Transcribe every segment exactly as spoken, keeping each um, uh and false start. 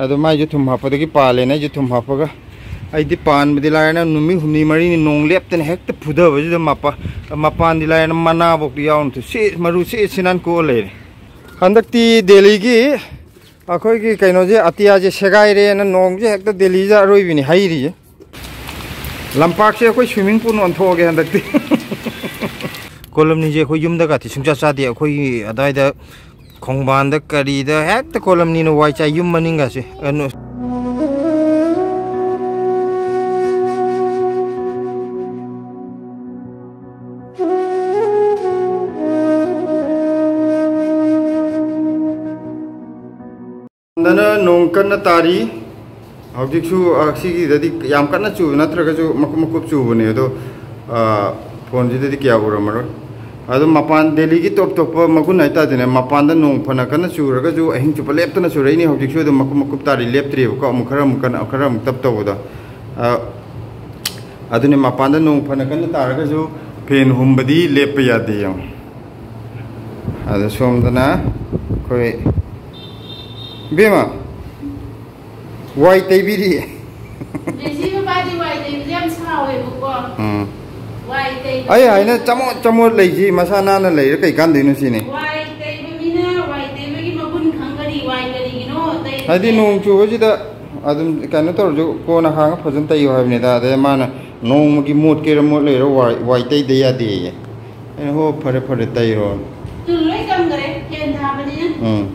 ꯑꯗꯣ ꯃꯥꯏꯁꯨ ꯊꯨꯝ ꯍꯥꯞꯄꯗꯒꯤ ꯄꯥꯜꯂꯦꯅ ꯑꯩꯁꯨ ꯊꯨꯝ ꯍꯥꯞꯄꯒ, ꯑꯩꯗꯤ ꯄꯥꯟꯕꯗꯤ ꯂꯥꯏꯔꯅ ꯅꯨꯃꯤꯠ ꯍꯨꯝꯅꯤ ꯃꯔꯤꯅꯤ ꯅꯣꯡ ꯂꯦꯞꯇꯅ ꯍꯦꯛꯇ ꯐꯨꯊꯕꯁꯤꯗ ꯃꯄꯥ-, ꯃꯄꯥꯟꯗꯤ ꯂꯥꯏꯔꯅ ꯃꯅꯥꯐꯧꯗꯤ ꯌꯥꯎꯅ ꯊꯨ-, ꯁꯤ-, ꯃꯔꯨ ꯁꯤ ꯁꯤꯅꯥꯟ ꯀꯣꯛꯑ ꯂꯩꯔꯦ꯫ ꯍꯟꯗꯛꯇꯤ ꯗꯦꯜꯂꯤꯒꯤ ꯑꯩꯈꯣꯏꯒꯤ ꯀꯩꯅꯣꯁꯦ, ꯑꯇꯤꯌꯥꯁꯦ ꯁꯦꯒꯥꯏꯔꯦꯅ ꯅꯣꯡꯁꯦ ꯍꯦꯛꯇ ꯗꯦꯜꯂꯤꯗ ꯑꯔꯣꯏꯕꯤꯅꯤ ꯍꯩꯔꯤꯁꯦ꯫ ꯂꯝꯄꯥꯛꯁꯦ ꯑꯩꯈꯣꯏ swimming pool ꯑꯣꯟꯊꯣꯛꯑꯒꯦ ꯍꯟꯗꯛꯇꯤ꯫ ꯀꯣꯂꯝꯅꯤꯁꯦ ꯑꯩꯈꯣꯏ ꯌꯨꯝꯗꯒꯗꯤ ꯁꯨꯡꯆꯥ ꯆꯥꯗꯦ꯫ ꯑꯩꯈꯣꯏꯒꯤ ꯑꯗꯥꯏꯗ ꯈꯣꯡꯕꯥꯟꯗ ꯀꯔꯤꯗ ꯍꯦꯛꯇ ꯀꯣꯂꯝꯅꯤꯅ ꯋꯥꯏ ꯆꯥꯏ, ꯌꯨꯝ ꯃꯅꯤꯡꯒꯁꯦ꯫ ꯑ, ꯅꯣ-, ꯁꯣꯝꯗꯅ ꯅꯣꯡ ꯀꯟꯅ ꯇꯥꯔꯤ꯫ ꯍꯧꯖꯤꯛꯁꯨ, ꯑ, ꯁꯤꯒꯤꯗꯗꯤ ꯌꯥꯝ ꯀꯟꯅ ꯆꯨꯕ ꯅꯠꯇ꯭ꯔꯒꯁꯨ ꯃꯀꯨꯞ ꯃꯀꯨꯞ ꯆꯨꯕꯅꯦ꯫ ꯑꯗꯣ, ꯑ, ꯐꯣꯟꯁꯤꯗꯗꯤ ꯀꯌꯥ ꯎꯔꯝꯃꯔꯣꯏ꯫ ꯑꯗꯣ ꯃꯄꯥꯟ, ꯗꯦꯜꯂꯤꯒꯤ ꯇꯣꯞ ꯇꯣꯞꯄ ꯃꯒꯨꯟ ꯍꯥꯏꯇꯥꯔꯦꯅꯦ, ꯃꯄꯥꯟꯗ ꯅꯣꯡ ꯐꯅ ꯀꯟꯅ ꯆꯨꯔꯒꯁꯨ ꯑꯍꯤꯡ ꯆꯨꯞꯄ ꯂꯦꯞꯇꯅ ꯆꯨꯔꯛꯏꯅꯤ꯫ ꯍꯧꯖꯤꯛꯁꯨ ꯑꯗꯨꯝ ꯃꯀꯨꯞ ꯃꯀꯨꯞ ꯇꯥꯔꯤ, ꯂꯦꯞꯇ꯭ꯔꯤꯕꯀꯣ꯫ ꯑꯃꯨꯛ ꯈꯔ ꯑꯃꯨꯛ ꯀꯟꯅ, ꯈꯔ ꯑꯃꯨꯛ ꯇꯞ ꯇꯧꯕꯗ꯫ ꯑ, ꯑꯗꯨꯅꯤ, ꯃꯄꯥꯟꯗ ꯅꯣꯡ ꯐꯅ ꯀꯟꯅ ꯇꯥꯔꯒꯁꯨ ꯐꯦꯟ ꯍꯨꯝꯕꯗꯤ ꯂꯦꯞꯄ ꯌꯥꯗꯦ, ꯌꯦꯡꯉꯣ꯫ ꯑꯗ ꯁꯣꯝꯗꯅ ꯑꯩꯈꯣꯏ ꯏꯕꯦꯝꯃ ꯋꯥꯏ ꯇꯩꯕꯤꯔꯤ꯫ ꯖꯦꯁꯤ ꯃꯄꯥꯗꯤ ꯋꯥꯏ ꯇꯩꯕꯁꯦ ꯌꯥꯝ ꯁꯥꯎꯋꯦꯕꯀꯣ꯫ ꯎꯝ꯫ ꯋꯥꯏ ꯇꯩꯕ ꯑꯩ ꯍꯥꯏꯅ ꯆꯃꯣꯠ ꯆꯃꯣꯠ ꯂꯩꯁꯤ, ꯃꯁꯥ ꯅꯥꯟꯅ ꯂꯩꯔ ꯀꯩ ꯀꯥꯟꯗꯣꯏꯅꯣ ꯁꯤꯅꯤ꯫ ꯋꯥꯏ ꯇꯩꯕ ꯃꯤꯅ ꯋꯥꯏ ꯇꯩꯕꯒꯤ ꯃꯒꯨꯟ ꯈꯪꯒꯅꯤ, ꯋꯥꯏ ꯀꯔꯤꯒꯤꯅꯣ ꯇꯩꯔꯤꯁꯦ? ꯍꯥꯏꯗꯤ ꯅꯣꯡ ꯆꯨꯕꯁꯤꯗ ꯑꯗꯨꯝ ꯀꯩꯅꯣ ꯇꯧꯔꯁꯨ ꯀꯣꯟꯅ ꯍꯥꯡꯉ ꯐꯖꯅ ꯇꯩꯌꯣ ꯍꯥꯏꯕꯅꯤꯗ꯫ ꯑꯗꯩ ꯃꯥꯅ ꯅꯣꯡꯃꯒꯤ ꯃꯣꯠꯀꯦꯔ ꯃꯣꯠꯂꯣꯏꯔ ꯋꯥꯏ, ꯋꯥꯏ ꯇꯩꯗ ꯌꯥꯗꯦꯌꯦ꯫ ꯑꯩꯅ, "ꯍꯣ, ꯐꯔꯦ, ꯐꯔꯦ, ꯇꯩꯔꯣ"꯫ ꯇꯨ ꯂꯣꯏ ꯀꯪꯈꯔꯦ, ꯐꯦꯟ ꯊꯥꯕꯅꯤꯅ꯫ ꯎꯝ꯫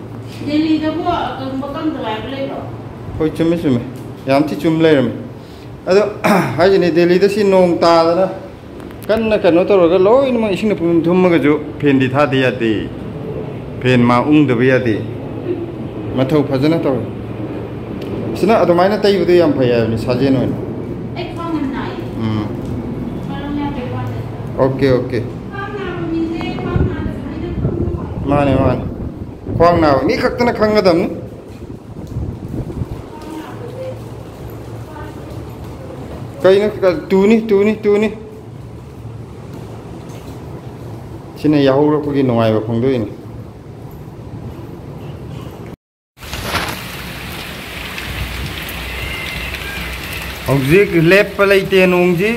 ꯗꯦꯜꯂꯤꯗꯕꯨ ꯑꯀꯪꯕ ꯀꯪꯗꯕ ꯍꯥꯏꯕ ꯂꯩꯕ꯭ꯔꯣ? ꯍꯣꯏ, ꯆꯨꯝꯃꯤ, ꯆꯨꯝꯃꯤ꯫ ꯌꯥꯝ ꯊꯤ ꯆꯨꯝ ꯂꯩꯔꯝꯃꯤ꯫ ꯑꯗꯣ, ꯍꯥꯏꯁꯤꯅꯤ, ꯗꯦꯜꯂꯤꯗ ꯁꯤ ꯅꯣꯡ ꯇꯥꯗꯅ ꯀꯟꯅ ꯀꯩꯅꯣ ꯇꯧꯔꯒ ꯂꯣꯏꯅꯃꯛ ꯏꯁꯤꯡꯅ ꯄꯨꯡꯊꯨꯝ ꯊꯨꯝꯃꯒꯁꯨ ꯐꯦꯟꯗꯤ ꯊꯥꯗ ꯌꯥꯗꯦ꯫ ꯐꯦꯟ ꯃꯥ ꯎꯪꯗꯕ ꯌꯥꯗꯦ꯫ ꯃꯊꯧ ꯐꯖꯅ ꯇꯧꯔꯦ꯫ ꯁꯤꯅ ꯑꯗꯨꯃꯥꯏꯅ ꯇꯩꯕꯗꯣ ꯌꯥꯝ ꯐꯩ ꯍꯥꯏꯕꯅꯤ, ꯁꯥꯖꯦꯟ ꯑꯣꯏꯅ꯫ ꯑꯩ ꯈ꯭ꯋꯥꯡ ꯌꯥꯝ ꯅꯥꯏꯌꯦ꯫ ꯎꯝ꯫ ꯃꯔꯝ ꯌꯥꯝ ꯂꯩ ꯋꯥꯅꯤ꯫ Okay, okay. ꯈ꯭ꯋꯥꯡ ꯅꯥꯕ ꯃꯤꯁꯦ ꯈ꯭ꯋꯥꯡ ꯅꯥꯗ ꯁꯨꯃꯥꯏꯅ ꯈꯪꯕ ꯃꯥꯜꯂꯦ꯫ ꯃꯥꯅꯦ, ꯃꯥꯅꯦ꯫ ꯈ꯭ꯋꯥꯡ ꯅꯥꯕ ꯃꯤ ꯈꯛꯇꯅ ꯈꯪꯒꯗꯕꯅꯤ꯫ ꯈ꯭ꯋꯥꯡ ꯅꯥꯕꯁꯦ ꯀꯩꯅꯣ? ꯇꯨꯅꯤ, ꯇꯨꯅꯤ, ꯇꯨꯅꯤ꯫ ꯁꯤꯅ ꯌꯥꯍꯧꯔꯛꯄꯒꯤ ꯅꯨꯡꯉꯥꯏꯕ ꯐꯣꯡꯗꯣꯛꯏꯅꯤ꯫ ꯍꯧꯖꯤꯛ ꯂꯦꯞꯄ ꯂꯩꯇꯦ ꯅꯣꯡꯁꯤ꯫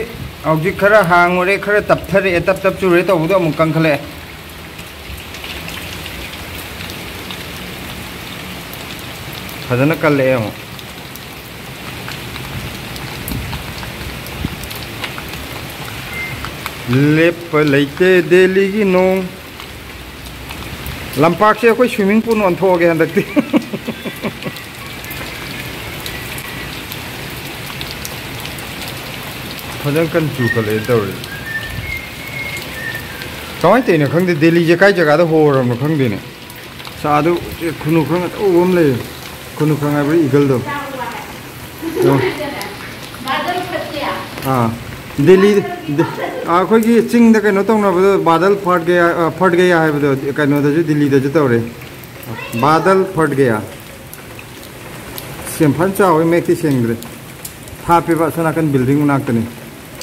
ꯍꯧꯖꯤꯛ ꯈꯔ ꯍꯥꯡꯉꯨꯔꯦ, ꯈꯔ ꯇꯞꯊꯔꯛꯑꯦ, ꯇꯞ ꯇꯞ ꯆꯨꯔꯦ ꯇꯧꯕꯗꯣ ꯑꯃꯨꯛ ꯀꯟꯈꯠꯂꯛꯑꯦ꯫ ꯐꯖꯅ ꯀꯜꯂꯛꯑꯦ ꯑꯃꯨꯛ꯫ ꯂꯦꯞꯄ ꯂꯩꯇꯦ ꯗꯦꯜꯂꯤꯒꯤ ꯅꯣꯡ꯫ ꯂꯝꯄꯥꯛꯁꯦ ꯑꯩꯈꯣꯏ swimming pool ꯑꯣꯟꯊꯣꯛꯑꯒꯦ ꯍꯟꯗꯛꯇꯤ꯫ ꯐꯖꯅ ꯀꯟꯅ ꯆꯨꯈꯠꯂꯛꯑꯦ ꯇꯧꯔꯤꯁꯦ꯫ ꯀꯃꯥꯏꯅ ꯇꯧꯔꯤꯅꯣ ꯈꯪꯗꯦ, ꯗꯦꯜꯂꯤꯁꯦ ꯀꯥꯏ ꯖꯒꯥꯗ ꯍꯣꯔꯕꯅꯣ ꯈꯪꯗꯦꯅꯦ꯫ ꯆꯥꯗꯨ ꯈꯨꯅꯨ ꯈꯪ ꯑꯆꯧꯕ ꯑꯃ ꯂꯩꯌꯦ꯫ ꯈꯨꯅꯨ ꯈꯪ ꯍꯥꯏꯕ꯭ꯔꯥ, ꯏꯒꯜꯗꯣ? ꯑꯥ, ꯗꯦꯜꯂꯤ, ꯑꯩꯈꯣꯏꯒꯤ ꯆꯤꯡꯗ ꯀꯩꯅꯣ ꯇꯧꯅꯕꯗꯣ, ꯕꯥꯗꯜ ꯐꯠ ꯒꯌꯥ, ꯑ, ꯐꯠ ꯒꯌꯥ ꯍꯥꯏꯕꯗꯣ ꯀꯩꯅꯣꯗꯁꯨ, ꯗꯤꯜꯂꯤꯗꯁꯨ ꯇꯧꯔꯦ꯫ ꯕꯥꯗꯜ ꯐꯠ ꯒꯌꯥ꯫ ꯁꯤ ꯌꯥꯝ ꯐꯖꯅ ꯆꯥꯎꯋꯤ, ꯃꯌꯦꯛꯇꯤ ꯁꯦꯡꯗ꯭ꯔꯦ꯫ ꯊꯥꯞꯄꯦꯕ, ꯑꯁꯣꯝ ꯅꯥꯀꯟ building ꯃꯅꯥꯛꯇꯅꯤ꯫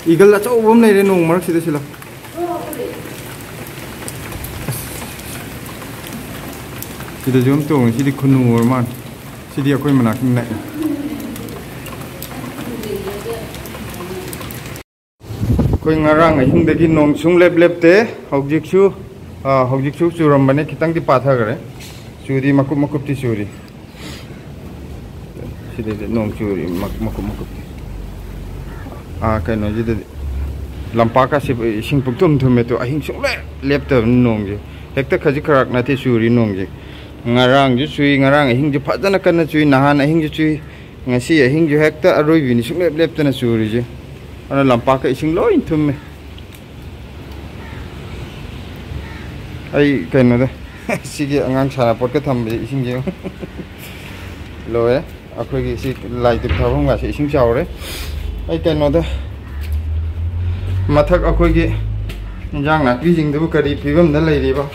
ꯏꯒꯜ ꯑꯆꯧꯕ ꯑꯃ ꯂꯩꯔꯦ ꯅꯣꯡ ꯃꯔꯛꯁꯤꯗ, ꯁꯤꯂ꯫ ꯁꯤꯗꯁꯨ ꯑꯃ ꯇꯣꯡꯉꯤ, ꯁꯤꯗꯤ ꯈꯨꯅꯨ ꯑꯣꯏꯔ ꯃꯥꯜꯂꯦ꯫ ꯁꯤꯗꯤ ꯑꯩꯈꯣꯏ ꯃꯅꯥꯛꯇ ꯅꯛꯑꯦ꯫ ꯑꯩꯈꯣꯏ ꯉꯔꯥꯡ ꯑꯍꯤꯡꯗꯒꯤ ꯅꯣꯡ ꯁꯨꯡꯂꯦꯞ ꯂꯦꯞꯇꯦ꯫ ꯍꯧꯖꯤꯛꯁꯨ, ꯑꯥ, ꯍꯧꯖꯤꯛꯁꯨ ꯆꯨꯔꯝꯕꯅꯦ, ꯈꯤꯇꯪꯗꯤ ꯄꯥꯊꯈ꯭ꯔꯦ꯫ ꯆꯨꯔꯤ, ꯃꯀꯨꯞ ꯃꯀꯨꯞꯇꯤ ꯆꯨꯔꯤ꯫ ꯁꯤꯗꯗꯤ ꯅꯣꯡ ꯆꯨꯔꯤ, ꯃꯛ-, ꯃꯀꯨꯞ ꯃꯀꯨꯞꯇꯤ꯫ ꯑꯥ, ꯀꯩꯅꯣꯁꯤꯗꯗꯤ, ꯂꯝꯄꯥꯛꯀꯁꯤ ꯏꯁꯤꯡ ꯄꯨꯡꯊꯨꯝ ꯊꯨꯝꯃꯦ꯫ ꯇꯨ, ꯑꯍꯤꯡ ꯁꯨꯡꯂꯦꯞ ꯂꯦꯞꯇꯕꯅꯤ ꯅꯣꯡꯁꯦ꯫ ꯍꯦꯛꯇ ꯈꯖꯤꯛ ꯈꯔꯥꯛ ꯅꯠꯇꯦ ꯆꯨꯔꯤ ꯅꯣꯡꯁꯦ꯫ ꯉꯔꯥꯡꯁꯨ ꯆꯨꯏ, ꯉꯔꯥꯡ ꯑꯍꯤꯡꯁꯨ ꯐꯖꯅ ꯀꯟꯅ ꯆꯨꯏ, ꯅꯍꯥꯟ ꯑꯍꯤꯡꯁꯨ ꯆꯨꯏ, ꯉꯁꯤ ꯑꯍꯤꯡꯁꯨ ꯍꯦꯛꯇ ꯑꯔꯣꯏꯕꯤꯅꯤ ꯁꯨꯡꯂꯦꯞ ꯂꯦꯞꯇꯅ ꯆꯨꯔꯤꯁꯦ꯫ ꯑꯗꯨꯅ ꯂꯝꯄꯥꯛꯀ ꯏꯁꯤꯡ ꯂꯣꯏ ꯊꯨꯝꯃꯦ꯫ ꯑꯩ ꯀꯩꯅꯣꯗ, ꯁꯤꯒꯤ ꯑꯉꯥꯡ ꯁꯥꯟꯅꯄꯣꯠꯀ ꯊꯝꯕꯁꯦ ꯏꯁꯤꯡꯁꯦ ꯂꯣꯏꯔꯦ꯫ ꯑꯩꯈꯣꯏꯒꯤ ꯁꯤ ꯂꯥꯏ ꯙꯨꯞ ꯊꯥꯐꯝꯒꯁꯦ ꯏꯁꯤꯡ ꯆꯥꯎꯔꯦ꯫ ꯑꯩ ꯀꯩꯅꯣꯗ, ꯃꯊꯛ ꯑꯩꯈꯣꯏꯒꯤ ꯏꯟꯖꯥꯡ ꯅꯥꯄꯤꯁꯤꯡꯗꯨꯕꯨ ꯀꯔꯤ ꯐꯤꯕꯝꯗ ꯂꯩꯔꯤꯕ?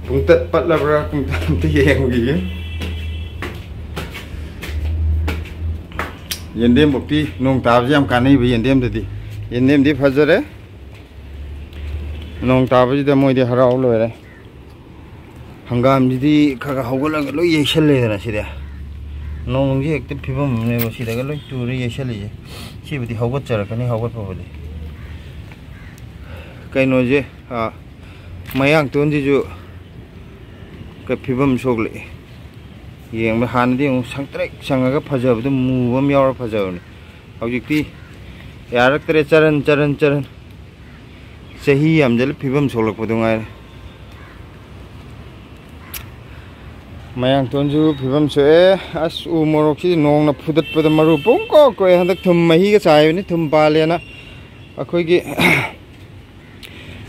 ꯄꯨꯡꯇꯠ ꯄꯠꯂꯕ꯭ꯔꯥ? ꯄꯨꯡꯇꯠ ꯑꯝꯇ ꯌꯦꯡꯉꯨꯈꯤꯒꯦ꯫ ꯌꯦꯟꯗꯦꯝ ꯕꯨꯛꯇꯤ ꯅꯣꯡ ꯇꯥꯕꯁꯦ ꯌꯥꯝ ꯀꯥꯟꯅꯩꯕ ꯌꯦꯟꯗꯦꯝꯗꯗꯤ꯫ ꯌꯦꯟꯗꯦꯝꯗꯤ ꯐꯖꯔꯦ꯫ ꯅꯣꯡ ꯇꯥꯕꯁꯤꯗ ꯃꯣꯏꯗꯤ ꯍꯔꯥꯎ ꯂꯣꯏꯔꯦ꯫ ꯍꯪꯒꯥꯝꯁꯤꯗꯤ ꯈꯔ ꯈꯔ ꯍꯧꯒꯠꯂꯒ ꯂꯣꯏ ꯌꯩꯁꯜꯂꯦꯗꯅ ꯁꯤꯗꯤ꯫ ꯅꯣꯡꯁꯦ ꯍꯦꯛꯇ ꯐꯤꯕꯝ ꯑꯃꯅꯦꯕ ꯁꯤꯗꯒ ꯂꯣꯏ ꯇꯨꯔ ꯌꯩꯁꯜꯂꯤꯁꯦ꯫ ꯁꯤꯕꯨꯗꯤ ꯍꯧꯒꯠꯆꯔꯛꯀꯅꯤ, ꯍꯧꯒꯠꯄꯕꯨꯗꯤ꯫ ꯀꯩꯅꯣꯁꯦ, ꯑꯥ, ꯃꯌꯥꯡꯇꯣꯟꯁꯤꯁꯨ ꯀ-, ꯐꯤꯕꯝ ꯁꯣꯛꯂꯛꯑꯦ꯫ ꯌꯦꯡꯕ ꯍꯥꯟꯅꯗꯤ ꯑꯃꯨꯛ ꯁꯪꯇ꯭ꯔꯤꯛ ꯁꯪꯉꯒ ꯐꯖꯕꯗꯣ, ꯃꯨꯕ ꯑꯃ ꯌꯥꯎꯔ ꯐꯖꯕꯅꯤ꯫ ꯍꯧꯖꯤꯛꯇꯤ ꯌꯥꯔꯛꯇ꯭ꯔꯦ, ꯆꯔꯟ, ꯆꯔꯟ, ꯆꯔꯟ꯫ ꯆꯍꯤ ꯌꯥꯝꯖꯜꯂ ꯐꯤꯕꯝ ꯁꯣꯛꯂꯛꯄꯗꯣ ꯉꯥꯏꯔꯦ꯫ ꯃꯌꯥꯡꯇꯣꯟꯁꯨ ꯐꯤꯕꯝ ꯁꯣꯛꯑꯦ꯫ ꯑꯁ, ꯎ ꯃꯣꯔꯣꯛꯁꯤꯗꯤ ꯅꯣꯡꯅ ꯐꯨꯗꯠꯄꯗ ꯃꯔꯨ ꯄꯨꯡꯀꯣꯛ ꯀꯣꯛꯑꯦ꯫ ꯍꯟꯗꯛ ꯊꯨꯝ ꯃꯍꯤꯒ ꯆꯥꯏꯕꯅꯤ, ꯊꯨꯝ ꯄꯥꯜꯂꯦꯅ꯫ ꯑꯩꯈꯣꯏꯒꯤ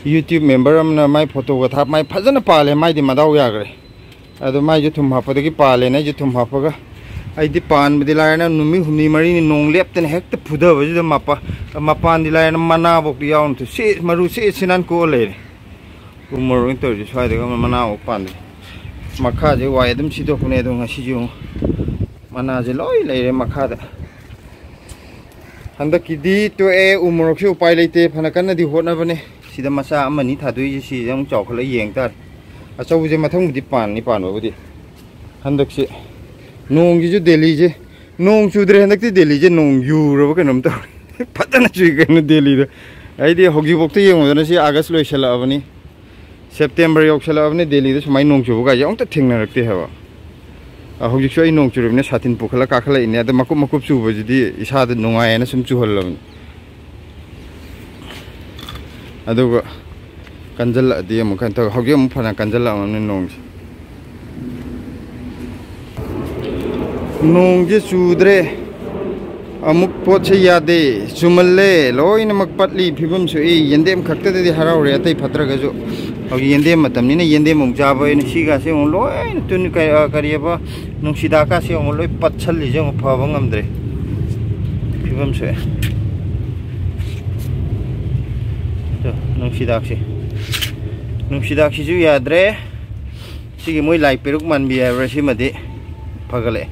YouTube member ꯑꯃꯅ ꯃꯥꯏ ꯐꯣꯇꯣꯒ ꯊꯥ-, ꯃꯥꯏ ꯐꯖꯅ ꯄꯥꯜꯂꯦ, ꯃꯥꯏꯗꯤ ꯃꯗꯥꯎ ꯌꯥꯈ꯭ꯔꯦ꯫ ꯑꯗꯣ ꯃꯥꯏꯁꯨ ꯊꯨꯝ ꯍꯥꯞꯄꯗꯒꯤ ꯄꯥꯜꯂꯦꯅ ꯑꯩꯁꯨ ꯊꯨꯝ ꯍꯥꯞꯄꯒ, ꯑꯩꯗꯤ ꯄꯥꯟꯕꯗꯤ ꯂꯥꯏꯔꯅ ꯅꯨꯃꯤꯠ ꯍꯨꯝꯅꯤ ꯃꯔꯤꯅꯤ ꯅꯣꯡ ꯂꯦꯞꯇꯅ ꯍꯦꯛꯇ ꯐꯨꯗꯕꯁꯤꯗ ꯃꯄꯥ-, ꯃꯄꯥꯟꯗꯤ ꯂꯥꯏꯔꯅ ꯃꯅꯥꯐꯧꯗꯤ ꯌꯥꯎꯅ ꯊꯨ-, ꯁꯤ ꯃꯔꯨ ꯁꯤ ꯁꯤꯅꯥꯟ ꯀꯣꯛꯑ ꯂꯩꯔꯦ꯫ ꯎ ꯃꯣꯔꯣꯛ ꯑꯣꯏꯅ ꯇꯧꯔꯤꯁꯦ ꯁ꯭ꯋꯥꯏꯗꯒ ꯑꯃ ꯃꯅꯥ ꯑꯃꯨꯛ ꯄꯥꯟꯗꯦ꯫ ꯃꯈꯥꯁꯦ ꯋꯥꯏ ꯑꯗꯨꯝ ꯁꯤꯗꯣꯛꯄꯅꯦ, ꯑꯗꯣ ꯉꯁꯤꯁꯦ ꯑꯃꯨꯛ ꯃꯅꯥꯁꯦ ꯂꯣꯏ ꯂꯩꯔꯦ ꯃꯈꯥꯗ꯫ ꯍꯟꯗꯛꯀꯤꯗꯤ ꯇꯣꯛꯑꯦ, ꯎ ꯃꯣꯔꯣꯛꯁꯦ ꯎꯄꯥꯏ ꯂꯩꯇꯦ, ꯐꯅ ꯀꯟꯅꯗꯤ ꯍꯣꯠꯅꯕꯅꯦ꯫ ꯁꯤꯗ ꯃꯆꯥ ꯑꯃꯅꯤ ꯊꯥꯗꯣꯛꯏꯁꯦ, ꯁꯤꯁꯦ ꯑꯃꯨꯛ ꯆꯥꯎꯈꯠꯂ ꯌꯦꯡ ꯇꯥꯔꯦ꯫ ꯑꯆꯧꯕꯁꯦ ꯃꯊꯪꯕꯨꯗꯤ ꯄꯥꯟꯅꯤ, ꯄꯥꯟꯕꯕꯨꯗꯤ꯫ ꯍꯟꯗꯛꯁꯦ ꯅꯣꯡꯁꯤꯁꯨ ꯗꯦꯜꯂꯤꯁꯦ, ꯅꯣꯡ ꯆꯨꯗ꯭ꯔꯦ ꯍꯟꯗꯛꯇꯤ, ꯗꯦꯜꯂꯤꯁꯦ ꯅꯣꯡ ꯌꯨꯔꯕ ꯀꯩꯅꯣꯝ ꯇꯧꯔꯦ꯫ ꯐꯖꯅ ꯆꯨꯏ ꯀꯩꯅꯣ ꯗꯦꯜꯂꯤꯗ꯫ ꯑꯩꯗꯤ ꯍꯧꯖꯤꯛꯐꯥꯎꯗ ꯌꯦꯡꯉꯨꯗꯅ ꯁꯤ ꯑꯥꯒꯁ ꯂꯣꯏꯁꯜꯂꯛꯑꯕꯅꯤ, ꯁꯦꯞꯇꯦꯝꯕꯔ ꯌꯧꯁꯜꯂꯛꯑꯕꯅꯤ, ꯗꯦꯜꯂꯤꯗ ꯁꯨꯃꯥꯏꯅ ꯅꯣꯡ ꯆꯨꯕ ꯀꯥꯏꯁꯦ ꯑꯃꯨꯛꯇ ꯊꯦꯡꯅꯔꯛꯇꯦ ꯍꯥꯏꯕ꯫ ꯑ, ꯍꯧꯖꯤꯛꯁꯨ ꯑꯩ ꯅꯣꯡ ꯆꯨꯔꯕꯅꯤꯅ ꯁꯥꯇꯤꯟ ꯄꯨꯈꯠꯂ ꯀꯥꯈꯠꯂꯛꯏꯅꯦ꯫ ꯑꯗ ꯃꯀꯨꯞ ꯃꯀꯨꯞ ꯆꯨꯕꯁꯤꯗꯤ ꯏꯁꯥꯗ ꯅꯨꯡꯉꯥꯏꯌꯦꯅ ꯁꯨꯝ ꯆꯨꯍꯜꯂꯕꯅꯤ꯫ ꯑꯗꯨꯒ ꯀꯟꯖꯜꯂꯛꯑꯗꯤ ꯑꯃꯨꯛ ꯀꯩꯅꯣ ꯇꯧꯋꯦ꯫ ꯍꯧꯖꯤꯛ ꯑꯃꯨꯛ ꯐꯅ ꯀꯟꯖꯜꯂꯛꯑꯕꯅꯤ ꯅꯣꯡꯁꯦ꯫ ꯅꯣꯡꯁꯦ ꯆꯨꯗ꯭ꯔꯦ꯫ ꯑꯃꯨꯛ ꯄꯣꯠꯁꯦ ꯌꯥꯗꯦ, ꯆꯨꯃꯜꯂꯦ, ꯂꯣꯏꯅꯃꯛ ꯄꯠꯂꯤ, ꯐꯤꯕꯝ ꯁꯣꯛꯏ꯫ ꯌꯦꯟꯗꯦꯝ ꯈꯛꯇꯗꯗꯤ ꯍꯔꯥꯎꯔꯦ, ꯑꯇꯩ ꯐꯠꯇ꯭ꯔꯒꯁꯨ꯫ ꯍꯧꯖꯤꯛ ꯌꯦꯟꯗꯦꯝ ꯃꯇꯝꯅꯤꯅ ꯌꯦꯟꯗꯦꯝ ꯑꯃꯨꯛ ꯆꯥꯕ ꯑꯣꯏꯅ ꯁꯤꯒꯥꯁꯦ ꯑꯃꯨꯛ ꯂꯣꯏꯅ ꯇꯨꯅꯤ, ꯀ-, ꯑ, ꯀꯔꯤꯑꯕ, ꯅꯨꯡꯁꯤꯗꯥꯛꯀꯥꯁꯦ ꯑꯃꯨꯛ ꯂꯣꯏ ꯄꯠꯁꯜꯂꯤꯁꯦ ꯑꯃꯨꯛ ꯐꯕ ꯉꯝꯗ꯭ꯔꯦ, ꯐꯤꯕꯝ ꯁꯣꯛꯑꯦ꯫ ꯇꯨ, ꯅꯨꯡꯁꯤꯗꯥꯛꯁꯦ, ꯅꯨꯡꯁꯤꯗꯥꯛꯁꯤꯁꯨ ꯌꯥꯗ꯭ꯔꯦ꯫ ꯁꯤꯒꯤ ꯃꯣꯏ ꯂꯥꯏ ꯄꯦꯔꯨꯛ ꯃꯥꯟꯕꯤ ꯍꯥꯏꯕ꯭ꯔꯥ, ꯁꯤꯃꯗꯤ ꯐꯒꯠꯂꯛꯑꯦ,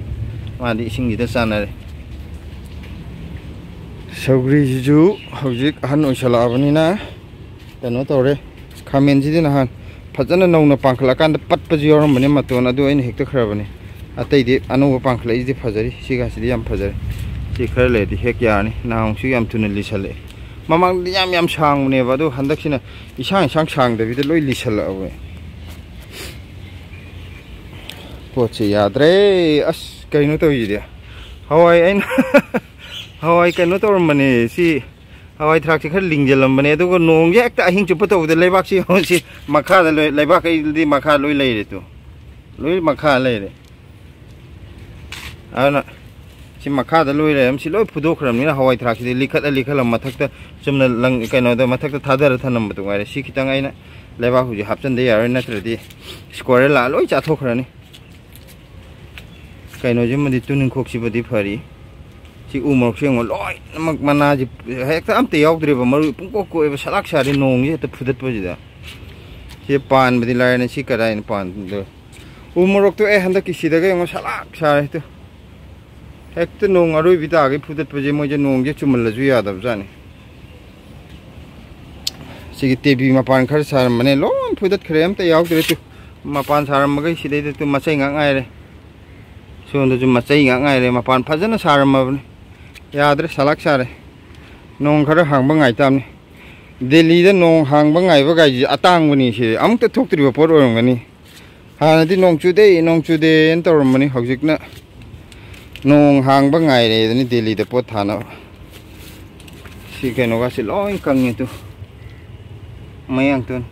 ꯃꯥꯗꯤ ꯏꯁꯤꯡꯁꯤꯗ ꯆꯥꯟꯅꯔꯦ꯫ ꯁꯧꯒ꯭ꯔꯤꯁꯤꯁꯨ ꯍꯧꯖꯤꯛ ꯑꯍꯟ ꯑꯣꯏꯁꯜꯂꯛꯑꯕꯅꯤꯅ ꯀꯩꯅꯣ ꯇꯧꯔꯦ꯫ ꯈꯥꯃꯦꯟꯁꯤꯗꯤ ꯅꯍꯥꯟ ꯐꯖꯅ ꯅꯧꯅ ꯄꯥꯟꯈꯠꯂꯛꯀꯥꯟꯗ ꯄꯠꯄꯁꯨ ꯌꯥꯎꯔꯝꯕꯅꯦ, ꯃꯇꯣꯟ ꯑꯗꯨ ꯑꯩꯅ ꯍꯦꯛꯇꯈ꯭ꯔꯕꯅꯤ꯫ ꯑꯇꯩꯗꯤ ꯑꯅꯧꯕ ꯄꯥꯟꯈꯠꯂꯛꯏꯁꯤꯗꯤ ꯐꯖꯔꯤ, ꯁꯤꯒꯁꯤꯗꯤ ꯌꯥꯝ ꯐꯖꯔꯤ꯫ ꯁꯤ ꯈꯔ ꯂꯩꯔꯗꯤ ꯍꯦꯛ ꯌꯥꯔꯅꯤ꯫ ꯅꯍꯥꯟꯃꯨꯛꯁꯨ ꯌꯥꯝ ꯊꯨꯅ ꯂꯤꯁꯜꯂꯛꯑꯦ꯫ ꯃꯃꯥꯡꯗꯗꯤ ꯌꯥꯝ ꯌꯥꯝ ꯁꯥꯡꯕꯅꯦꯕ, ꯑꯗꯣ ꯍꯟꯗꯛꯁꯤꯅ ꯏꯁꯥꯡ ꯏꯁꯥꯡ ꯁꯥꯡꯗꯕꯤꯗ ꯂꯣꯏ ꯂꯤꯁꯜꯂꯛꯑꯕ꯫ ꯄꯣꯠꯁꯦ ꯌꯥꯗ꯭ꯔꯦ꯫ ꯑꯁ, ꯀꯩꯅꯣ ꯇꯧꯔꯤꯁꯤꯗꯤ? ꯍꯋꯥꯏ ꯑꯩꯅ ꯍꯋꯥꯏ ꯀꯩꯅꯣ ꯇꯧꯔꯝꯕꯅꯦ꯫ ꯁꯤ ꯍꯋꯥꯏ ꯊ꯭ꯔꯥꯛꯁꯦ ꯈꯔ ꯂꯤꯡꯖꯜꯂꯝꯕꯅꯦ, ꯑꯗꯨꯒ ꯅꯣꯡꯁꯦ ꯍꯦꯛꯇ ꯑꯍꯤꯡ ꯆꯨꯞꯄ ꯇꯧꯕꯗ ꯂꯩꯕꯥꯛꯁꯤ ꯌꯦꯡꯉꯨ, ꯁꯤ ꯃꯈꯥꯗ ꯂꯣꯏ, ꯂꯩꯕꯥꯛ ꯀꯩꯗꯤ ꯃꯈꯥ ꯂꯣꯏ ꯂꯩꯔꯦ ꯇꯨ꯫ ꯂꯣꯏ ꯃꯈꯥ ꯂꯩꯔꯦ꯫ ꯑꯗꯨꯅ ꯁꯤ ꯃꯈꯥꯗ ꯂꯣꯏ ꯂꯩꯔꯝ-, ꯁꯤ ꯂꯣꯏ ꯐꯨꯗꯣꯛꯈ꯭ꯔꯕꯅꯤꯅ ꯍꯋꯥꯏ ꯊ꯭ꯔꯥꯛꯁꯤꯗꯤ ꯂꯤꯈꯠꯂ ꯂꯤꯈꯠꯂ ꯃꯊꯛꯇ ꯆꯨꯝꯅ ꯂꯪ-, ꯀꯩꯅꯣꯗ ꯃꯊꯛꯇ ꯊꯥꯗꯔ ꯊꯅꯝꯕꯗꯨ ꯉꯥꯏꯔꯦ꯫ ꯁꯤ ꯈꯤꯇꯪ ꯑꯩꯅ ꯂꯩꯕꯥꯛ ꯍꯧꯖꯤꯛ ꯍꯥꯞꯆꯤꯟꯗ ꯌꯥꯔꯣꯏ, ꯅꯠꯇ꯭ꯔꯗꯤ squirrel ꯂꯥꯛꯑ ꯂꯣꯏ ꯆꯥꯊꯣꯛꯈ꯭ꯔꯅꯤ꯫ ꯀꯩꯅꯣꯁꯤꯃꯗꯤ, ꯇꯨꯅꯤꯡꯈꯣꯛꯁꯤꯃꯗꯤ ꯐꯔꯤ꯫ ꯁꯤ ꯎ ꯃꯣꯔꯣꯛꯁꯦ ꯌꯦꯡꯉꯣ, ꯂꯣꯏꯅꯃꯛ ꯃꯅꯥꯁꯤ ꯍꯦꯛꯇ ꯑꯝꯇ ꯌꯥꯎꯗ꯭ꯔꯦꯕ, ꯃꯔꯨ ꯄꯨꯡꯀꯣꯛ ꯀꯣꯛꯑꯦꯕ, ꯁꯂꯥꯛ ꯁꯥꯔꯦ ꯅꯣꯡꯁꯤ ꯍꯦꯛꯇ ꯐꯨꯗꯠꯄꯁꯤꯗ꯫ ꯁꯤ ꯄꯥꯟꯕꯗꯤ ꯂꯥꯏꯔꯅ ꯁꯤ ꯀꯗꯥꯏꯅ ꯄꯥꯟꯗꯣꯏ? ꯎ ꯃꯣꯔꯣꯛꯇꯣ ꯑꯩ ꯍꯟꯗꯛꯀꯤ ꯁꯤꯗꯒ ꯌꯦꯡꯉꯣ, ꯁꯂꯥꯛ ꯁꯥꯔꯦ ꯇꯨ꯫ ꯍꯦꯛꯇ ꯅꯣꯡ ꯑꯔꯣꯏꯕꯤ ꯇꯥꯒꯩ ꯐꯨꯗꯠꯄꯁꯦ, ꯃꯣꯏꯁꯦ ꯅꯣꯡꯁꯦ ꯆꯨꯝꯃꯜꯂꯁꯨ ꯌꯥꯗꯕꯖꯥꯠꯅꯤ꯫ ꯁꯤꯒꯤ ꯇꯦꯕꯤ ꯃꯄꯥꯟ ꯈꯔ ꯁꯥꯔꯝꯕꯅꯦ, ꯂꯣꯏ ꯐꯨꯗꯠꯈ꯭ꯔꯦ, ꯑꯝꯇ ꯌꯥꯎꯗ꯭ꯔꯦ ꯇꯨ꯫ ꯃꯄꯥꯟ ꯁꯥꯔꯝꯕꯈꯩ ꯁꯤꯗꯩꯗ ꯇꯨ ꯃꯆꯩ ꯉꯥꯛ ꯉꯥꯏꯔꯦ꯫ ꯁꯣꯝꯗꯁꯨ ꯃꯆꯩ ꯉꯥꯛ ꯉꯥꯏꯔꯦ, ꯃꯄꯥꯟ ꯐꯖꯅ ꯁꯥꯔꯝꯃꯕꯅꯤ꯫ ꯌꯥꯗ꯭ꯔꯦ, ꯁꯂꯥꯛ ꯁꯥꯔꯦ꯫ ꯅꯣꯡ ꯈꯔ ꯍꯥꯡꯕ ꯉꯥꯏꯇꯥꯕꯅꯤ꯫ ꯗꯦꯜꯂꯤꯗ ꯅꯣꯡ ꯍꯥꯡꯕ ꯉꯥꯏꯕ ꯀꯥꯏꯁꯦ ꯑꯇꯥꯡꯕꯅꯤ, ꯁꯤ ꯑꯃꯨꯛꯇ ꯊꯣꯛꯇ꯭ꯔꯤꯕ ꯄꯣꯠ ꯑꯣꯏꯔꯝꯒꯅꯤ꯫ ꯍꯥꯟꯅꯗꯤ ꯅꯣꯡ ꯆꯨꯗꯦ, ꯅꯣꯡ ꯆꯨꯗꯦꯅ ꯇꯧꯔꯝꯕꯅꯤ, ꯍꯧꯖꯤꯛꯅ ꯅꯣꯡ ꯍꯥꯡꯕ ꯉꯥꯏꯔꯦꯗꯅꯤ ꯗꯦꯜꯂꯤꯗ ꯄꯣꯠ ꯊꯥꯅꯕ꯫ ꯁꯤ ꯀꯩꯅꯣꯒꯁꯤ ꯂꯣꯏ ꯀꯪꯉꯦ ꯇꯨ, ꯃꯌꯥꯡꯇꯣꯟ꯫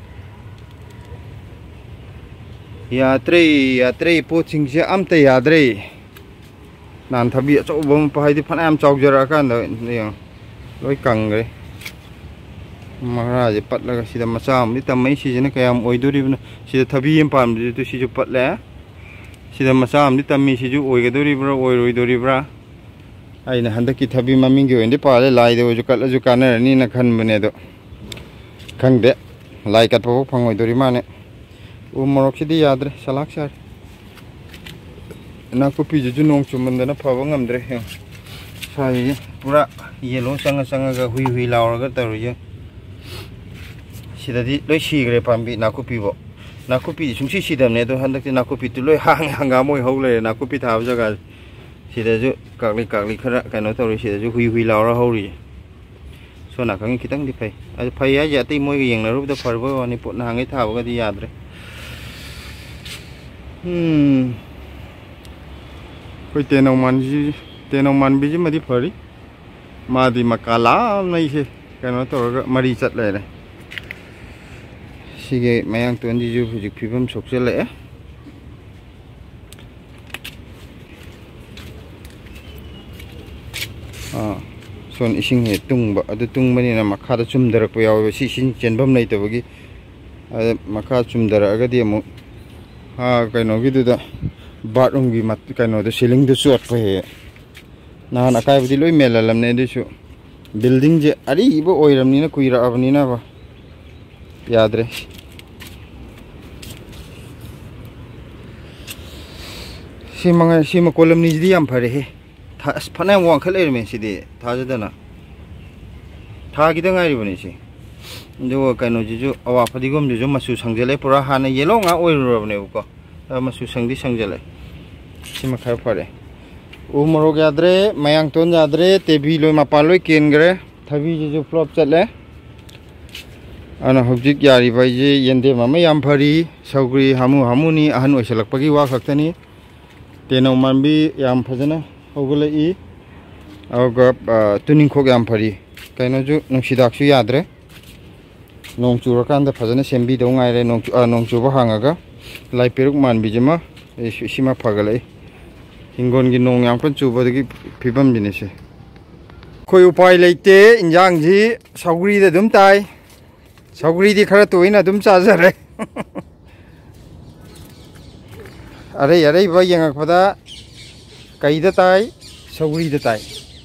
ꯌꯥꯗ꯭ꯔꯦ, ꯌꯥꯗ꯭ꯔꯦ, ꯄꯣꯠꯁꯤꯡꯁꯦ ꯑꯝꯇ ꯌꯥꯗ꯭ꯔꯦ꯫ ꯅꯍꯥꯟ ꯊꯕꯤ ꯑꯆꯧꯕ ꯑꯃ ꯄ-, ꯍꯥꯏꯗꯤ ꯐꯅꯌꯥꯝ ꯆꯥꯎꯖꯔꯛꯑꯀꯥꯟꯗ ꯌꯦꯡꯉꯣ, ꯂꯣꯏ ꯀꯪꯈ꯭ꯔꯦ꯫ ꯃꯔꯥꯁꯦ ꯄꯠꯂꯒ ꯁꯤꯗ ꯃꯆꯥ ꯑꯃꯗꯤ ꯇꯝꯃꯛꯏ꯫ ꯁꯤꯁꯤꯅ ꯀꯌꯥꯝ ꯑꯣꯏꯗꯣꯔꯤꯕꯅꯣ? ꯁꯤꯗ ꯊꯕꯤ ꯑꯃ ꯄꯥꯟꯕꯗꯨꯁꯨ ꯁꯤꯁꯨ ꯄꯠꯂꯦ꯫ ꯁꯤꯗ ꯃꯆꯥ ꯑꯃꯗꯤ ꯇꯝꯃꯤ, ꯁꯤꯁꯨ ꯑꯣꯏꯒꯗꯣꯔꯤꯕ꯭ꯔꯥ ꯑꯣꯏꯔꯣꯏꯗꯣꯔꯤꯕ꯭ꯔꯥ? ꯑꯩꯅ ꯍꯟꯗꯛꯀꯤ ꯊꯕꯤ ꯃꯃꯤꯡꯒꯤ ꯑꯣꯏꯅꯗꯤ ꯄꯥꯜꯂꯦ, ꯂꯥꯏꯗ ꯑꯣꯏꯔꯁꯨ ꯀꯠꯂꯁꯨ ꯀꯥꯟꯅꯔꯅꯤꯅ ꯈꯟꯕꯅꯦ, ꯑꯗꯣ ꯈꯪꯗꯦ, ꯂꯥꯏ ꯀꯠꯄꯐꯥꯎ ꯐꯪꯉꯣꯏꯗꯣꯔꯤ ꯃꯥꯅꯦ꯫ ꯎ ꯃꯣꯔꯣꯛꯁꯤꯗꯤ ꯌꯥꯗ꯭ꯔꯦ, ꯁꯂꯥꯛ ꯁꯥꯔꯦ꯫ ꯅꯥꯀꯨꯞꯄꯤꯁꯤꯁꯨ ꯅꯣꯡ ꯆꯨꯃꯟꯗꯅ ꯐꯕ ꯉꯝꯗ꯭ꯔꯦ꯫ ꯌꯦꯡꯉꯣ, ꯁ꯭ꯋꯥꯏꯁꯦ ꯄꯨꯔꯥ ꯌꯦꯂꯣ ꯆꯪꯉ ꯆꯪꯉꯒ ꯍꯨꯏ ꯍꯨꯏ ꯂꯥꯎꯔꯒ ꯇꯧꯔꯤꯁꯦ꯫ ꯁꯤꯗꯗꯤ ꯂꯣꯏ ꯁꯤꯈ꯭ꯔꯦ ꯄꯥꯝꯕꯤ ꯅꯥꯀꯨꯞꯄꯤꯐꯧ꯫ ꯅꯥꯀꯨꯞꯄꯤꯗꯤ ꯁꯨꯡꯁꯤ ꯁꯤꯗꯕꯅꯦ, ꯑꯗꯣ ꯍꯟꯗꯛꯇꯤ ꯅꯥꯀꯨꯞꯄꯤꯗꯨ ꯂꯣꯏ ꯍꯥꯡ ꯍꯪꯒꯥꯝ ꯑꯣꯏ ꯍꯧ ꯂꯩꯔꯦ꯫ ꯅꯥꯀꯨꯞꯄꯤ ꯊꯥꯕ ꯖꯒꯥꯁꯦ ꯁꯤꯗꯁꯨ ꯀꯥꯛꯂꯤ ꯀꯥꯛꯂꯤ ꯈꯔ ꯀꯩꯅꯣ ꯇꯧꯔꯤ, ꯁꯤꯗꯁꯨ ꯍꯨꯏ ꯍꯨꯏ ꯂꯥꯎꯔ ꯍꯧꯔꯤ꯫ ꯁꯣꯝ ꯅꯥꯀꯟꯒꯤ ꯈꯤꯇꯪꯗꯤ ꯐꯩ꯫ ꯑꯗꯨ ꯐꯩ ꯍꯥꯏꯁꯦ ꯑꯇꯩ ꯃꯣꯏꯒ ꯌꯦꯡꯅꯔꯨꯕꯗ ꯐꯔꯕꯩ ꯋꯥꯅꯤ, ꯄꯣꯠ ꯅꯍꯥꯟꯈꯩ ꯊꯥꯕꯒꯗꯤ ꯌꯥꯗ꯭ꯔꯦ꯫ ꯎꯝ꯫ ꯑꯩꯈꯣꯏ ꯇꯦꯅꯧ ꯃꯥꯟꯕꯤꯁꯤ-, ꯇꯦꯅꯧ ꯃꯥꯟꯕꯤꯁꯤꯃꯗꯤ ꯐꯔꯤ꯫ ꯃꯥꯗꯤ ꯃꯀꯥ ꯂꯥꯝꯅ ꯑꯩꯁꯦ ꯀꯩꯅꯣ ꯇꯧꯔꯒ ꯃꯔꯤ ꯆꯠ ꯂꯩꯔꯦ꯫ ꯁꯤꯒꯤ ꯃꯌꯥꯡꯇꯣꯟꯁꯤꯁꯨ ꯍꯧꯖꯤꯛ ꯐꯤꯕꯝ ꯁꯣꯛꯆꯜꯂꯛꯑꯦ꯫ ꯑꯥ, ꯁꯣꯝ ꯏꯁꯤꯡ ꯍꯦꯛ ꯇꯨꯡꯕ, ꯑꯗꯨ ꯇꯨꯡꯕꯅꯤꯅ ꯃꯈꯥꯗ ꯆꯨꯝꯊꯔꯛꯄ ꯌꯥꯎꯋꯦꯕ꯫ ꯁꯤ ꯏꯁꯤꯡ ꯆꯦꯟꯐꯝ ꯂꯩꯇꯕꯒꯤ꯫ ꯑꯗ ꯃꯈꯥ ꯆꯨꯝꯊꯔꯛꯑꯒꯗꯤ ꯑꯃꯨꯛ, ꯑꯥ, ꯀꯩꯅꯣꯒꯤꯗꯨꯗ, ꯕꯥꯠꯔꯨꯝꯒꯤ ꯃꯠ-, ꯀꯩꯅꯣꯗꯣ, ꯁꯤꯂꯤꯡꯗꯣ ꯆꯣꯠꯄ ꯍꯦꯛ꯫ ꯅꯍꯥꯟ ꯑꯀꯥꯏꯕꯗꯤ ꯂꯣꯏ ꯃꯦꯜꯍꯜꯂꯝꯅꯦ, ꯑꯗꯨꯏꯁꯨ ꯕꯤꯜꯗꯤꯡꯁꯦ ꯑꯔꯤꯕ ꯑꯣꯏꯔꯕꯅꯤꯅ, ꯀꯨꯏꯔꯛꯑꯕꯅꯤꯅꯕ ꯌꯥꯗ꯭ꯔꯦ꯫ ꯁꯤ ꯃꯉꯥꯏ, ꯁꯤ ꯃꯀꯣꯜ ꯑꯅꯤꯁꯤꯗꯤ ꯌꯥꯝ ꯐꯔꯦꯍꯦ꯫ ꯊꯥ-, ꯑꯁ, ꯐꯅꯌꯥꯝ ꯋꯥꯡꯈꯠ ꯂꯩꯔꯝꯃꯦ ꯁꯤꯗꯤ, ꯊꯥꯖꯗꯅ꯫ ꯊꯥ ꯈꯤꯇꯪ ꯉꯥꯏꯔꯤꯕꯅꯤ ꯁꯤ꯫ ꯑꯗꯨꯒ ꯀꯩꯅꯣꯁꯤꯁꯨ, ꯑꯋꯥ ꯐꯗꯤꯒꯣꯝꯁꯤꯁꯨ ꯃꯆꯨ ꯁꯪꯖꯜꯂꯛꯑꯦ, ꯄꯨꯔꯥ ꯍꯥꯟꯅ ꯌꯦꯂꯣ ꯉꯥꯛ ꯑꯣꯏꯔꯨꯔꯕꯅꯦꯕꯀꯣ꯫ ꯑ, ꯃꯆꯨ ꯁꯪꯗꯤ ꯁꯪꯖꯜꯂꯛꯑꯦ꯫ ꯁꯤꯃ ꯈꯔ ꯐꯔꯦ꯫ ꯎ ꯃꯣꯔꯣꯛ ꯌꯥꯗ꯭ꯔꯦ, ꯃꯌꯥꯡꯇꯣꯟ ꯌꯥꯗ꯭ꯔꯦ, ꯇꯦꯕꯤ ꯂꯣꯏ ꯃꯄꯥꯟ ꯂꯣꯏ ꯀꯦꯟꯈ꯭ꯔꯦ, ꯊꯕꯤꯁꯤꯁꯨ ꯐ꯭ꯂꯣꯞ ꯆꯠꯂꯦ꯫ ꯑꯗꯨꯅ ꯍꯧꯖꯤꯛ ꯌꯥꯔꯤꯕ ꯑꯩꯁꯦ ꯌꯦꯟꯗꯦꯝ ꯑꯃ ꯌꯥꯝ ꯐꯔꯤ, ꯁꯧꯒ꯭ꯔꯤ ꯍꯥꯃꯨ ꯍꯥꯃꯨꯅꯤ, ꯑꯍꯟ ꯑꯣꯏꯁꯜꯂꯛꯄꯒꯤ ꯋꯥ ꯈꯛꯇꯅꯤ꯫ ꯇꯦꯅꯧ ꯃꯥꯟꯕꯤ ꯌꯥꯝ ꯐꯖꯅ ꯍꯧꯒꯠꯂꯛꯏ꯫ ꯑꯗꯨꯒ, ꯑ, ꯇꯨꯅꯤꯡꯈꯣꯛ ꯌꯥꯝ ꯐꯔꯤ꯫ ꯀꯩꯅꯣꯁꯨ, ꯅꯨꯡꯁꯤꯗꯥꯛꯁꯨ ꯌꯥꯗ꯭ꯔꯦ꯫ ꯅꯣꯡ ꯆꯨꯔꯀꯥꯟꯗ ꯐꯖꯅ ꯁꯦꯝꯕꯤꯗꯧ ꯉꯥꯏꯔꯦ꯫ ꯅꯣꯡ ꯆꯨ-, ꯑ, ꯅꯣꯡ ꯆꯨꯕ ꯍꯥꯡꯉꯒ ꯂꯥꯏ ꯄꯦꯔꯨꯛ ꯃꯥꯟꯕꯤꯁꯤꯃ, ꯑꯩ ꯁꯤ-, ꯁꯤꯃ ꯐꯒꯠꯂꯛꯏ꯫ ꯍꯤꯡꯒꯣꯜꯒꯤ ꯅꯣꯡ ꯌꯥꯝ ꯀꯟꯅ ꯆꯨꯕꯗꯒꯤ ꯐꯤꯕꯝꯁꯤꯅꯤ ꯁꯦ꯫ ꯑꯩꯈꯣꯏ ꯎꯄꯥꯏ ꯂꯩꯇꯦ, ꯏꯟꯖꯥꯡꯁꯤ ꯁꯧꯒ꯭ꯔꯤꯗ ꯑꯗꯨꯝ ꯇꯥꯏ꯫ ꯁꯧꯒ꯭ꯔꯤꯗꯤ ꯈꯔ ꯇꯣꯏꯅ ꯑꯗꯨꯝ ꯆꯥꯖꯔꯦ꯫ ꯑꯔꯩ ꯑꯔꯩꯕ ꯌꯦꯡꯉꯛꯄꯗ ꯀꯩꯗ ꯇꯥꯏ? ꯁꯧꯒ꯭ꯔꯤꯗ ꯇꯥꯏ꯫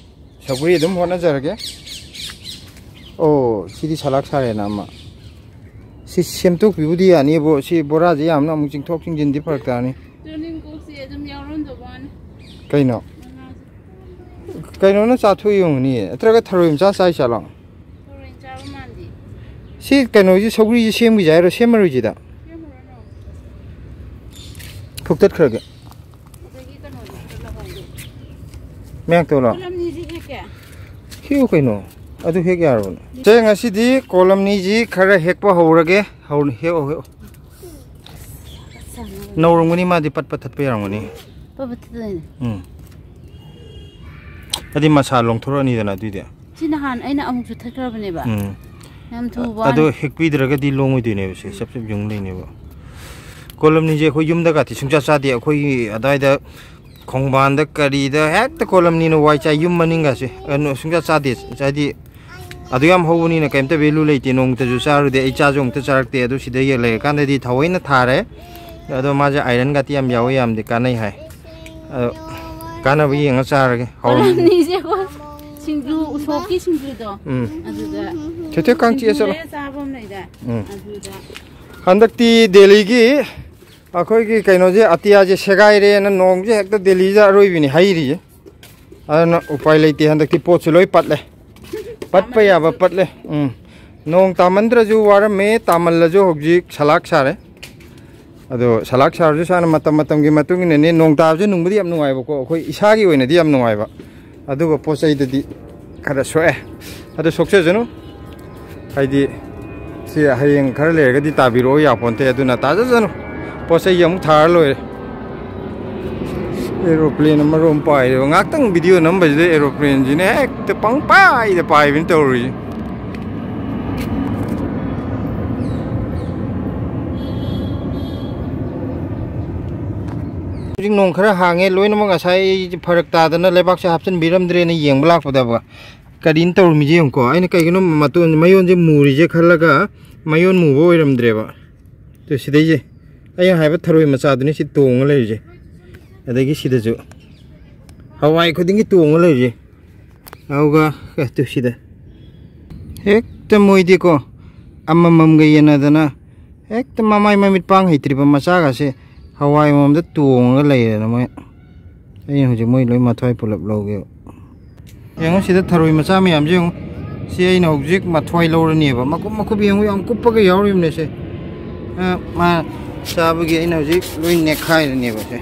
ꯁꯧꯒ꯭ꯔꯤ ꯑꯗꯨꯝ ꯍꯣꯠꯅꯖꯔꯒꯦ꯫ ꯑꯣ, ꯁꯤꯗꯤ ꯁꯂꯥꯛ ꯁꯥꯔꯦꯅ ꯑꯃ꯫ ꯁꯤ ꯁꯦꯝꯗꯣꯛꯄꯤꯕꯨꯗꯤ ꯌꯥꯅꯤꯕꯣ꯫ ꯁꯤ ꯕꯣꯔꯥꯁꯦ ꯌꯥꯝꯅ ꯑꯃꯨꯛ ꯆꯤꯡꯊꯣꯛ ꯆꯤꯡꯁꯤꯟꯗꯤ ꯐꯔꯛ ꯇꯥꯔꯅꯤ꯫ ꯇꯨꯅꯤꯡꯈꯣꯛꯁꯦ ꯑꯗꯨꯝ ꯌꯥꯎꯔꯝꯗꯧꯕ ꯋꯥꯅꯤ꯫ ꯀꯩꯅꯣ? ꯃꯅꯥꯁꯦ꯫ ꯀꯩꯅꯣꯅ ꯆꯥꯊꯣꯛꯏ ꯑꯣꯏꯔꯝꯒꯅꯤꯌꯦ꯫ ꯅꯠꯇ꯭ꯔꯒ ꯊꯔꯣꯏ ꯃꯆꯥ ꯆꯥꯏ ꯆꯥꯠꯂꯣ? ꯊꯔꯣꯏ ꯆꯥꯕ ꯃꯥꯟꯗꯦ꯫ ꯁꯤ ꯀꯩꯅꯣꯁꯤ, ꯁꯧꯒ꯭ꯔꯤꯁꯤ ꯁꯦꯝꯈꯤꯁꯦ ꯍꯥꯏꯔꯣ, ꯁꯦꯝꯃꯔꯣꯏꯁꯤꯗ? ꯁꯦꯝꯃꯨꯔꯅꯨ꯫ ꯐꯨꯛꯇꯠꯈ꯭ꯔꯒꯦ꯫ ꯃꯌꯥꯡ ꯇꯧꯔꯣ? ꯀꯣꯂꯝꯅꯤꯁꯤ ꯍꯦꯛꯀꯦ꯫ ꯍꯦꯛꯎ ꯀꯩꯅꯣ꯫ ꯑꯗꯨ ꯍꯦꯛ ꯌꯥꯔꯕꯅꯦ꯫ ꯁꯦ, ꯉꯁꯤꯗꯤ ꯀꯣꯂꯝꯅꯤꯁꯤ ꯈꯔ ꯍꯦꯛꯄ ꯍꯧꯔꯒꯦ꯫ ꯍꯧꯔ-, ꯍꯦꯛꯑꯣ, ꯍꯦꯛꯑꯣ꯫ ꯅꯧꯔꯝꯒꯅꯤ, ꯃꯥꯗꯤ ꯄꯠꯄ ꯊꯠꯄ ꯌꯥꯔꯝꯒꯅꯤ꯫ ꯄꯠꯄ ꯊꯠꯇꯣꯏꯅꯦ꯫ ꯎꯝ꯫ ꯑꯗꯨꯗꯤ ꯃꯁꯥ ꯂꯣꯡꯊꯣꯔꯛꯑꯅꯤꯗꯅ ꯑꯗꯨꯏꯗꯤ꯫ ꯁꯤ ꯅꯍꯥꯟ ꯑꯩꯅ ꯑꯃꯨꯛꯁꯨ ꯊꯠꯈ꯭ꯔꯕꯅꯦꯕ꯫ ꯎꯝ꯫ ꯌꯥꯝ ꯊꯨꯕ ꯑꯗꯣ ꯋꯥꯅꯤ꯫ ꯍꯦꯛꯄꯤꯗ꯭ꯔꯒꯗꯤ ꯂꯣꯡꯉꯣꯏꯗꯣꯏꯅꯦꯕ ꯁꯦ, ꯆꯞ ꯆꯞ ꯌꯨꯡ ꯂꯩꯅꯦꯕ꯫ ꯀꯣꯂꯝꯅꯤꯁꯦ ꯑꯩꯈꯣꯏ ꯌꯨꯝꯗꯒꯗꯤ ꯁꯨꯡꯆꯥ ꯆꯥꯗꯦ꯫ ꯑꯩꯈꯣꯏꯒꯤ ꯑꯗꯥꯏꯗ ꯈꯣꯡꯕꯥꯟꯗ ꯀꯔꯤꯗ ꯍꯦꯛꯇ ꯀꯣꯂꯝꯅꯤꯅ ꯋꯥꯏ ꯆꯥꯏ, ꯌꯨꯝ ꯃꯅꯤꯡꯒꯁꯦ꯫ ꯑꯗꯨꯅ ꯁꯨꯡꯆꯥ ꯆꯥꯗꯦ꯫ ꯍꯥꯏꯗꯤ ꯑꯗꯨ ꯌꯥꯝ ꯍꯧꯕꯅꯤꯅ ꯀꯩꯝꯇ value ꯂꯩꯇꯦ, ꯅꯣꯡꯃꯇꯁꯨ ꯆꯥꯔꯨꯗꯦ꯫ ꯑꯩ ꯆꯥꯁꯨ ꯑꯃꯨꯛꯇ ꯆꯥꯔꯛꯇꯦ꯫ ꯑꯗꯨ ꯁꯤꯗ ꯌꯦꯛ ꯂꯩꯔꯀꯥꯟꯗꯗꯤ ꯊꯑꯣꯏꯅ ꯊꯥꯔꯦ꯫ ꯑꯗꯣ ꯃꯥꯁꯦ ironꯒꯗꯤ ꯌꯥꯝ ꯌꯥꯎꯋꯦ, ꯌꯥꯝꯗꯤ ꯀꯥꯟꯅꯩ ꯍꯥꯏ꯫ ꯑꯗꯣ ꯀꯥꯟꯅꯕ ꯌꯦꯡꯉ ꯆꯥꯔꯒꯦ꯫ ꯍꯥꯎꯔꯝ-, ꯀꯣꯂꯝꯅꯤꯁꯦ ꯑꯩꯈꯣꯏ ꯁꯤꯡꯖꯨ, ꯎꯁꯣꯞꯀꯤ ꯁꯤꯡꯖꯨꯗꯣ꯫ ꯎꯝ꯫ ꯑꯗꯨꯗ ꯊꯣꯏꯊꯣꯏ ꯀꯥꯡ ꯆꯤꯛꯑ ꯁꯤꯡꯖꯨ ꯆꯠꯂꯣ꯫ ꯂꯩꯔ ꯆꯥꯕ ꯑꯃ ꯂꯩꯗꯥꯏ? ꯎꯝ꯫ ꯑꯗꯨꯗ꯫ ꯍꯟꯗꯛꯇꯤ ꯗꯦꯜꯂꯤꯒꯤ ꯑꯩꯈꯣꯏꯒꯤ ꯀꯩꯅꯣꯁꯦ, ꯑꯇꯤꯌꯥꯁꯦ ꯁꯦꯒꯥꯏꯔꯦꯅ ꯅꯣꯡꯁꯦ ꯍꯦꯛꯇ ꯗꯦꯜꯂꯤꯗ ꯑꯔꯣꯏꯕꯤꯅꯤ ꯍꯩꯔꯤꯁꯦ꯫ ꯑꯗꯨꯅ ꯎꯄꯥꯏ ꯂꯩꯇꯦ, ꯍꯟꯗꯛꯇꯤ ꯄꯣꯠꯁꯨ ꯂꯣꯏ ꯄꯠꯂꯦ꯫ ꯄꯠꯄ ꯌꯥꯕ ꯄꯠꯂꯦ꯫ ꯎꯝ꯫ ꯅꯣꯡ ꯇꯥꯃꯟꯗ꯭ꯔꯁꯨ ꯋꯥꯔꯝꯃꯦ, ꯇꯥꯃꯜꯂꯁꯨ ꯍꯧꯖꯤꯛ ꯁꯂꯥꯛ ꯁꯥꯔꯦ꯫ ꯑꯗꯣ ꯁꯂꯥꯛ ꯁꯥꯔꯁꯨ ꯁꯥꯅ ꯃꯇꯝ ꯃꯇꯝꯒꯤ ꯃꯇꯨꯡ ꯏꯟꯅꯅꯦ꯫ ꯅꯣꯡ ꯇꯥꯕꯁꯦ ꯅꯨꯡꯕꯨꯗꯤ ꯌꯥꯝ ꯅꯨꯡꯉꯥꯏꯕꯀꯣ, ꯑꯩꯈꯣꯏ ꯏꯁꯥꯒꯤ ꯑꯣꯏꯅꯗꯤ ꯌꯥꯝ ꯅꯨꯡꯉꯥꯏꯕ꯫ ꯑꯗꯨꯒ ꯄꯣꯠ ꯆꯩꯗꯗꯤ ꯈꯔ ꯁꯣꯛꯑꯦ꯫ ꯑꯗꯨ ꯁꯣꯛꯆꯁꯅꯨ꯫ ꯍꯥꯏꯗꯤ ꯁꯤ ꯍꯌꯦꯡ ꯈꯔ ꯂꯩꯔꯒꯗꯤ ꯇꯥꯕꯤꯔꯛꯑꯣ ꯌꯥꯄꯣꯟꯇꯦ, ꯑꯗꯨꯅ ꯇꯥꯖꯁꯅꯨ꯫ ꯄꯣꯠ ꯆꯩ ꯑꯃꯨꯛ ꯊꯥꯔ ꯂꯣꯏꯔꯦ꯫ Aeroplane ꯑꯃꯔꯣꯝ ꯄꯥꯏꯔꯦꯕ꯫ ꯉꯥꯏꯍꯥꯛꯇꯪ video ꯅꯝꯕꯁꯤꯗ aeroplaneꯁꯤꯅ ꯍꯦꯛꯇ ꯄꯪꯄꯥꯏꯗ ꯄꯥꯏꯕꯅꯤ ꯇꯧꯔꯤꯁꯦ꯫ ꯍꯧꯖꯤꯛ ꯅꯣꯡ ꯈꯔ ꯍꯥꯡꯉꯦ, ꯂꯣꯏꯅꯃꯛ ꯉꯁꯥꯏ ꯑꯩꯁꯦ ꯐꯔꯛ ꯇꯥꯗꯅ ꯂꯩꯕꯥꯛꯁꯦ ꯍꯥꯞꯆꯤꯟꯕꯤꯔꯝꯗ꯭ꯔꯦꯅ ꯌꯦꯡꯕ ꯂꯥꯛꯄꯗꯕ꯫ ꯀꯔꯤꯅ ꯇꯧꯔꯝꯃꯤꯁꯦ ꯌꯦꯡꯉꯨꯀꯣ꯫ ꯑꯩꯅ ꯀꯩꯒꯤꯅꯣ ꯃꯇꯣꯟ, ꯃꯌꯣꯟꯁꯦ ꯃꯨꯔꯤꯁꯦ ꯈꯜꯂꯒ ꯃꯌꯣꯟ ꯃꯨꯕ ꯑꯣꯏꯔꯝꯗ꯭ꯔꯦꯕ꯫ ꯑꯗꯨ ꯁꯤꯗꯩꯁꯦ ꯑꯩꯅ ꯍꯥꯏꯕ ꯊꯔꯣꯏ ꯃꯆꯥꯗꯨꯅꯤ ꯁꯤ ꯇꯣꯡꯉ ꯂꯩꯔꯤꯁꯦ꯫ ꯑꯗꯒꯤ ꯁꯤꯗꯁꯨ ꯍꯋꯥꯏ ꯈꯨꯗꯤꯡꯒꯤ ꯇꯣꯡꯉ ꯂꯩꯔꯤꯁꯦ꯫ ꯑꯗꯨꯒ ꯑꯗꯨ ꯁꯤꯗ ꯍꯦꯛꯇ ꯃꯣꯏꯗꯤꯀꯣ ꯑꯃꯃꯝꯒ ꯌꯦꯟꯅꯗꯅ ꯍꯦꯛꯇ ꯃꯃꯥꯏ ꯃꯃꯤꯠ ꯄꯥꯡ ꯍꯩꯇ꯭ꯔꯤꯕ ꯃꯆꯥꯒꯁꯦ ꯍꯋꯥꯏ ꯑꯃꯃꯝꯗ ꯇꯣꯡꯉꯒ ꯂꯩꯔꯦꯅ ꯃꯣꯏ꯫ ꯑꯩꯅ ꯍꯧꯖꯤꯛ ꯃꯣꯏ ꯂꯣꯏ ꯃꯊ꯭ꯋꯥꯏ ꯄꯨꯂꯞ ꯂꯧꯒꯦꯕ꯫ ꯌꯦꯡꯉꯣ ꯁꯤꯗ ꯊꯔꯣꯏ ꯃꯆꯥ ꯃꯌꯥꯝꯁꯦ ꯌꯦꯡꯉꯣ꯫ ꯁꯤ ꯑꯩꯅ ꯍꯧꯖꯤꯛ ꯃꯊ꯭ꯋꯥꯏ ꯂꯧꯔꯅꯦꯕ꯫ ꯃꯀꯨꯞ ꯃꯀꯨꯞ ꯌꯦꯡꯉꯣ, ꯌꯥꯝ ꯀꯨꯞꯄꯒ ꯌꯥꯎꯔꯤꯕꯅꯦ ꯁꯦ꯫ ꯑ, ꯃꯥ ꯆꯥꯕꯒꯤ ꯑꯩꯅ ꯍꯧꯖꯤꯛ ꯂꯣꯏ ꯅꯦꯠꯈꯥꯏꯔꯅꯦꯕ ꯁꯦ꯫